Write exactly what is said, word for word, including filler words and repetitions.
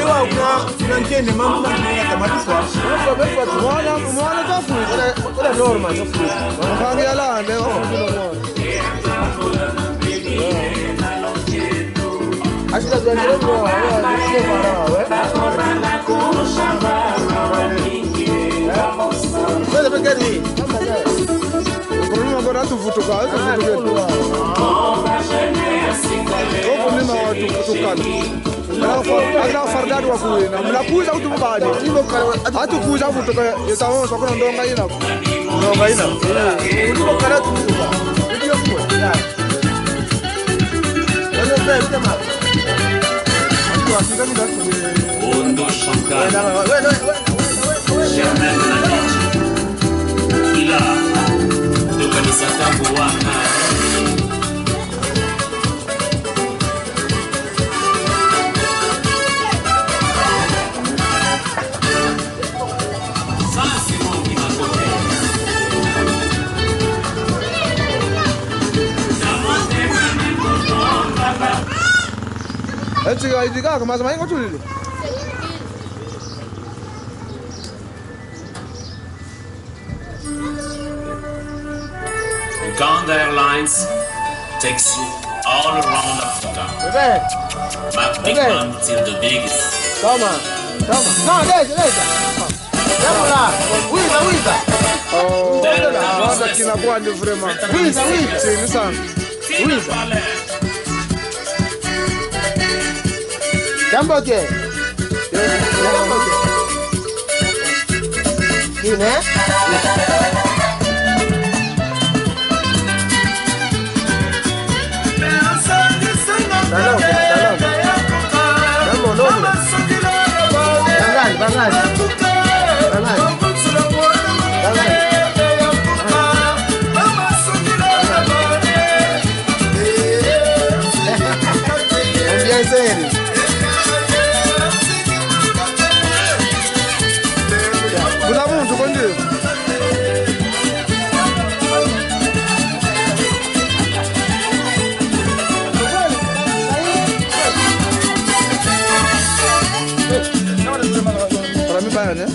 Kali wa kuna, kuna nkende, mama, kuna nkende, kama kwa. Kwa, kwa, kwa, mwana, mwana kafu. Kuna, kuna normal, kafu. Mwana kangi ala, ndio, kuna mwana. Acho que tá doendo, não, não, não, não, não, não. Problema agora atu vutuka, atu vutuka. O problema watu vutukana. Ala fa-, ala fardado wa kuwina. Mna kuza kutu mubani. Atu kuza vutuka, yeta wonso kuna ndonga ina. Ndonga ina. Kuliko kana tu. Ondo Chantal, Germaine Nadic, Kila, tokanisa ntango wana. Eti ga, eti ga, kama sama ingo tulile. Uganda Airlines takes you all around Africa. Bebe. But big, bebe, man till the biggest. Toma, toma. No, leta, leta. Toma lá. Wiza, wiza. Oh, Delta, kina kwandi vraiment. Wiza, wiza. Sini sana. Wiza. Jambo ke. Jambo ke. Kine? Salongo, salongo. Salongo, salongo. Bangani, bangani. Bangani. Bangani. Ambiance eri. Kuna muntu kondi. Para mim, para, né?